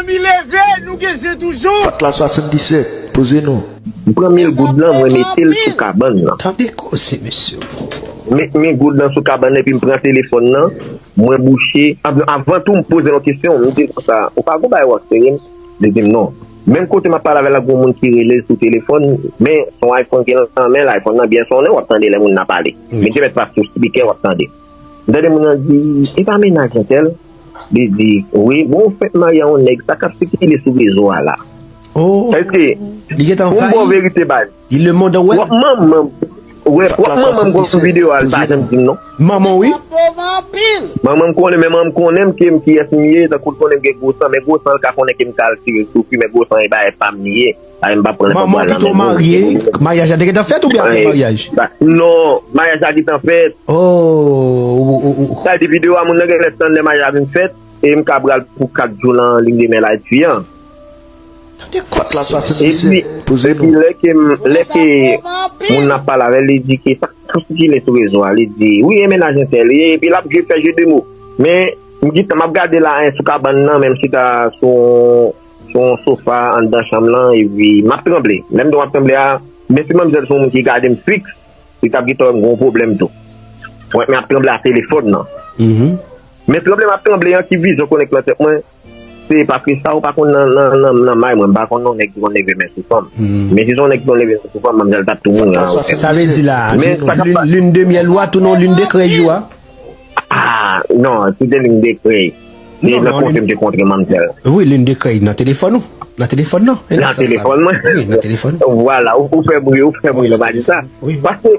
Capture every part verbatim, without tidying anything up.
Pi leve, nou gen zen toujou. Fatra swasanndisèt, poze non. M pran mil goud lan, mwen mete l sou kabann nan. Tande koze, mesye. M met mil goud lan sou kabann nan, epi m pran telefòn nan, mwen bouche. Avan tou, m poze l yon kesyon, m di l konsa, ou pa gon bagay w ap sere m? Li di m non. Menm kote m ap pale avè l la, gon moun ki rele l sou telefòn, men se yon iPhone ki nan men l, iPhone nan byen sonnen, w ap tande lè moun nan pale. Men te mèt pa sou spikè, w ap tande. M tande moun nan di, e pa mennaj entèl? Li di, wi, bon, ou fenk marye a yon nèg, sa k ap sikile sou rezo a la? Oh. Èske, pou m ba w verite, baz. Li le monde wè. W ap manman m, wè, w ap manman m gwo videyo a, li pa janm di m non. Manman w, wi. Manman m konnen, men manman m konnen m ke m kiyès m ye, tankou l konnen m gen gwo san, men gwo san l ka konnen ke m ka al tire sou fi, men gwo san e bagay pa m li ye. Sa vle m pa pran nenpòt bwal nan men moun. Manman w kite w marye, maryaj la te gentan fèt oubyen apre maryaj? Non, maryaj la gentan fèt. Oh, ou, ou, ou. Sa vle di videyo a moun nan genlè tann lè maryaj la vin fèt, e m ka pral pou kat jou nan ligne de mer la epi an. Epi, epi lè ke, lè ke moun nan ap pale avè l, li di ke sa k ap sikile sou rezo a, li di, wi, e mennaj entèl, epi l ap jwe fè jeu de mots. Men, m gentan, m ap gade la, en, sou kabann nan, menm si ta sou sou yon sofa anndan chanm lan, epi m ap tranble. Lè m di w m ap tranble a, men si manmzèl se yon moun ki gade m fiks, li t ap gentan wè m gen yon pwoblèm tou. Mwen, men ap tranble a telefòn nan. Men tranble m ap tranble an, ki vizyon k konnen k nan tèt mwen, se paske sa ou pa konn nan, nan, nan, nan may mwen, m pa konn yon nèg ki konn leve men sou fanm. Men si se yon nèg ki konn leve men sou fanm, manmzèl t ap tou mouri an. Sa vle di la, lune de miel ou a tounen yon lune de krèy ou a? Ah, non, se te lune de krèy. Se nan kote m te kontre manmzèl. Wi, lune de krèy nan telefòn ou? Nan telefòn nan? Nan telefòn mwen. Wi, nan telefòn. Vwala, ou fè m ri, ou fè m ri lè w pa di sa. Paske,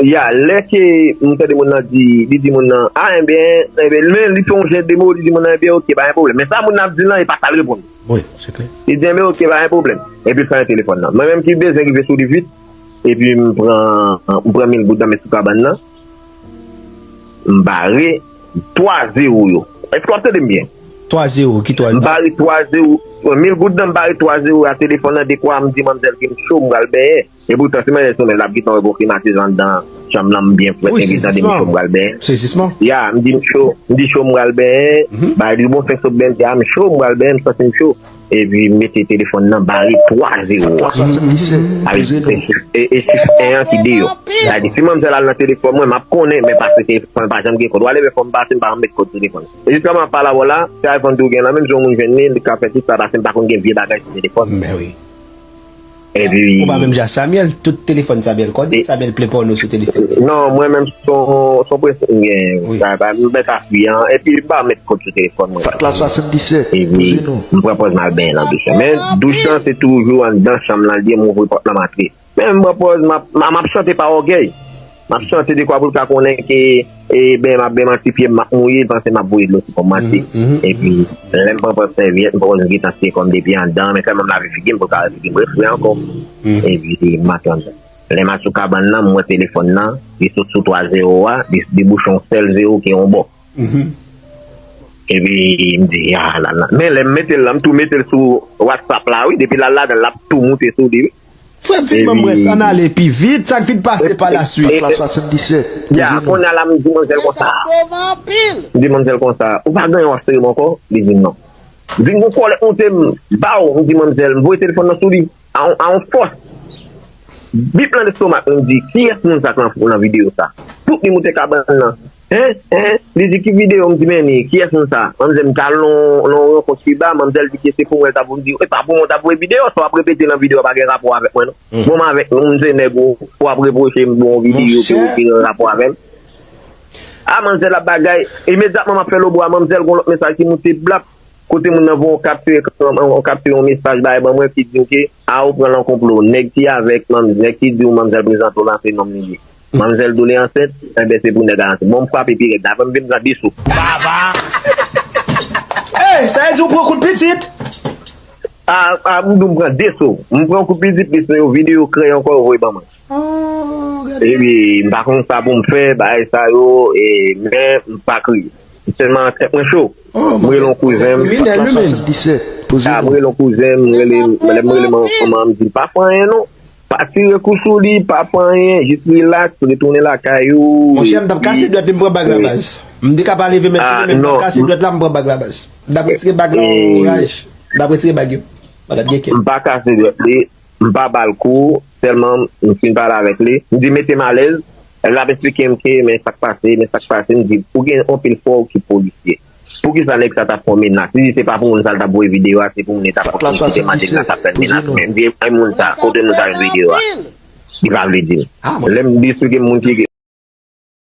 ya, lè ke m tande moun nan di, li di moun nan, a, enben, enben, men li fè yon jè de mo, li di moun nan, enben, oke, pa gen pwoblèm. Men sa moun nan ap di l lan, e pa sa l reponn. Wi, se klè. Li di, enben, oke, pa gen pwoblèm. Epi l fèmen telefòn nan. Mwen menm ki bezwen rive sou li vit, epi m pran, m pran mil goud nan men sou kabann nan. M bare twa zewo yo. Èske w ap tande m byen? Twa zewo, ki twa zewo? M bare twa zewo. Mil goud nan, m bare twa zewo a telefòn nan, dekwa m di manmzèl ke m cho, m pral benyen. Epoutan, si manzè sou men l ap gentan wè gon klimatizè anndan chanm nan, m byen frèt, epi tande m cho, m pral benyen. Sezisman. Ya, m di m cho, m di cho, m pral benyen. Bagay li bon, fenk sot benyen, m di a, m cho, m pral benyen, m santi m cho. Epi m mete telefòn nan bare twa zewo a. Sa vle di e, e chif en an ki deyò. Sa vle di si manmzèl al nan telefòn mwen, m ap konnen, men paske telefòn pa janm gen kòd. W a leve fò m pase, m pa janm met kòd sou telefòn. E jiskaman m ap pale avè w la, se iPhone tou gen lan, menm jan yon moun jwenn li, li ka fè tout sa, paske m pa konn gen vye bagay sou telefòn mwen. Epi ou pa menm jan ak Samuel, tout telefòn Samuel kòde, Samuel plen pòno sou telefòn li. Non, mwen menm se yon, se yon prensip m genyen. Sa, sa, m mèt apiye an, epi m pa met kòd sou telefòn mwen. Fatra swasanndisèt, poze non. M pran pòz m al benyen nan douch lan. Men douch lan se toujou anndan chanm lan li ye, m ouvri pòt lan m antre. Men m pran pòz, m ap, m ap chante pa ògèy. M ap chante dekwa pou l ka konnen ke, e, ben, m ap benyen m antre pye m, m ap mouye, l panse m ap voye dlo sou kò m, m antre. Epi, lè m pran pòz sèvyèt, m pran pòz m gentan seye kò m depi anndan, men sèlman m lave figi m pou l ka wè figi m refre ankò. Epi, m atann. Lè m al sou kabann nan, m wè telefòn nan, li sot sou twa zewo a, li debouche yon sèl zewo ki yon bò. Epi, m di, a la la. Men lè m mete l la, m tou mete l sou WhatsApp la, wi. Depi l al ladan l, l ap tou moute sou li, wi. Frè m fin ban m wè sa n ale pi vit, sa k vin pase pa la swit. Fatra swasanndisèt, poze non. Ya, kounye a la, m di manzèl konsa. M di manzèl konsa, ou pa gen anyen w ap sere m ankò? Li di m non. Vin gon kòlèt moute m, baw, m di manzèl, m voye telefòn nan sou li. A yon, a yon fòs. Bip nan lestomak mwen, m di, kiyès moun sa k nan, nan videyo sa? Tout li moute kabann nan. Hein? Hein? Li di, ki videyo? M di, men ni, kiyès moun sa? Manmzèl, m t al nan, nan yon rankont Kiba, manmzèl di ke se pou mwen l t ap voye, m di, e pa pou mwen w t ap voye videyo sa, w ap repete nan videyo a pa gen rapò avèk mwen non. Bon, m avèk nou, m se nèg ou, w ap repwoche m bon videyo ke ou gen rapò avè m. A, manmzèl ap bagay, imedyatman m ap fè lobwa, manmzèl gon lòt mesaj ki moute blap. Kote moun nan voye yon kapti ekran, yon kapti yon mesaj bay ban mwen ki di m ke, a ou pran nan konplo, nèg ki avèk manm, nèg ki di w manmzèl prezante w la se nonm li ye. Manmzèl di w li ansent, enben se pou nèg la ansent. Bon, m frape pi rèd la, fè m vin pran de sou. Baba! Ey, sa vle di w pran kout pitit? A, a, m di w m pran de sou. M pran kout pitit, plis nou yo vide yo krèy ankò, yo voye ban mwen. Oh, gade. Epi, m pa konn sa pou m fè, bagay sa yo, e, men m pa kriye. Sèlman tèt mwen cho. M rele yon kouzen m. Kriminèl wi menm. Ya, m rele yon kouzen m, m rele, lè m rele manman m, di l pa fè anyen non. Pa tire kou sou li, pa fè anyen, jis rilaks, retounen lakay ou. Monchè, m t ap kase dwèt li, m pran bag la baz. M te ka pa leve men sou li, men m t ap kase dwèt la, m pran bag la baz. M t ap retire bag la, oraj. M t ap retire bag yo. Mwen t ap gen kè. M pa kase dwèt li, m pa ba l kou, sèlman m fin pale avèk li. M di mete m alèz. L ap eksplike m ke men sa k pase, men sa k pase. M di ou gen anpil frè w ki polisye. Poukisa nèg sa t ap fè w menas? Li di se pa pou moun sa l t ap voye videyo a, se pou moun li t ap kontinye kite mande l la k ap fè l menas. Men m di e moun sa, kote moun sa jwenn videyo a? Li pa vle di m. Lè m di eksplike m moun ki